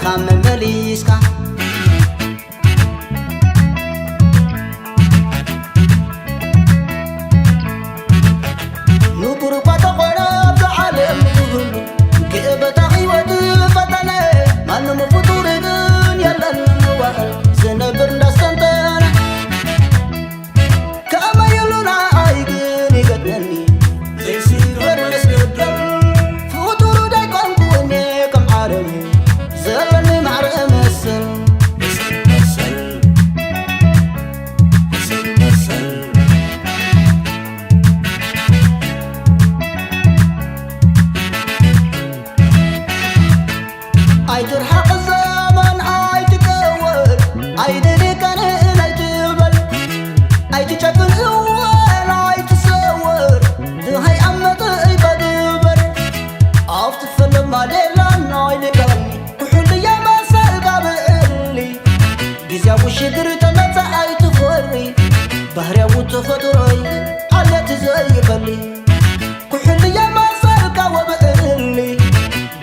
ካብ መመሊስካ ንቡር እኳ ተኾነ ኣብዛ ዓለም ክህሉ ክእበታ ህይወት ፈተነ ማንም ፍጡር ግን የለን ንዋህል ዝነብር እንዳስተንተነ ከመይ ኢሉና ኣይግን ይገጥመኒ ዘይስበር መስገደል ፍጡር ዳይኮንኩ እኔ ከም ዓለም ዘለኒ ማዕረ መስል ኣይትርሓቕ ዘመን ኣይትቀወል ኣይደልየካን ኣይትበል ኣይትጨክን እወን ኣይትሰወር ድሃይ ኣብ መጥእይካ ግበር ኣብቲ ፈለማ ሌላን ኣይልካኒ ኩሕልያ መሰልካ ብእሊ ግዜያዊ ሽግር ተመጸ ኣይትፈሪ ባህርያዊ ተፈጥሮይ ዓለት ዘይፈሊ ኩሕልያ መሰልካ ወብእሊ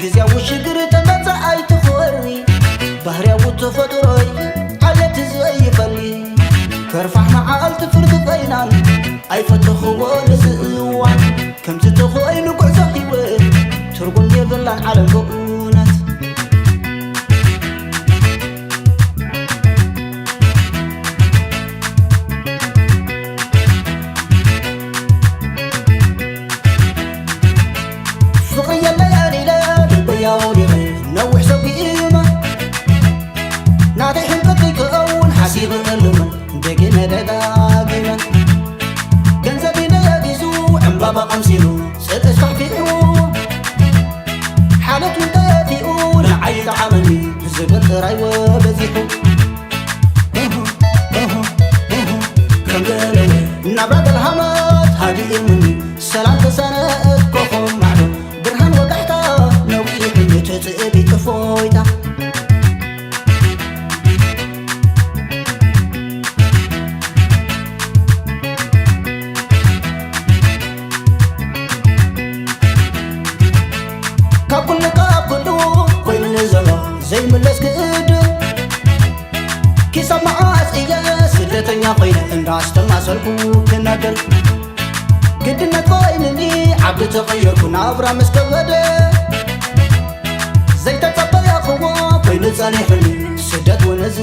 ግዜያዊ ሽግር ተመጸ ኣይትፈሪ ባህርያዊ ተፈጥሮይ ዓለት ዘይፈሊ ከርፋሕ መዓልቲ ፍርዲ ኮይናን ኣይፈተኽዎ ንዚ እዋን ከምዚ ተኾይኑ ጉዕዞ ህይወት ትርጉም የብላን ዓለም ብእውነት ፍቕሪ የለያን ኢለ ልበይ ኣውሊቐ ነዊሕ ሰጒመ ናተይ ሕልቀት ከይከውን ሓሲበ እልመ ደጊመ ደጋጊመ ገንዘብ ነጊሱ ዕምባባ ቀምሲሉ ጽልእስ ፋሕፊሑ ሓለት እውን ጠፊኡ ንዓይ ጠዓመኒ ዝብል ጥራይ ወበዚሑ ከም ገለወ ናብራ ገልሃመት ሃዲእምኒ ሰላም ተሳነአት ኮኾብ ማዕዶ ብርሃን ወጋሕታ ነዊሕ እዩ ትጽእብ እፎይታ ካብ ኩሉ ካብ ኩሉ ኮይኑኒ ዘሎ ዘይምለስ ክእድር ክሳብ መዓስ እየ ስደተኛ ኮይነ እንዳስተማሰልኩ ክነብር ግድነት ኮይንኒ ዓዲ ተቐየርኩ ናብራ ምስ ከበደ ዘይተጸበየኽዎ ኮይኑ ጸኒሑኒ ስደት ወነዚ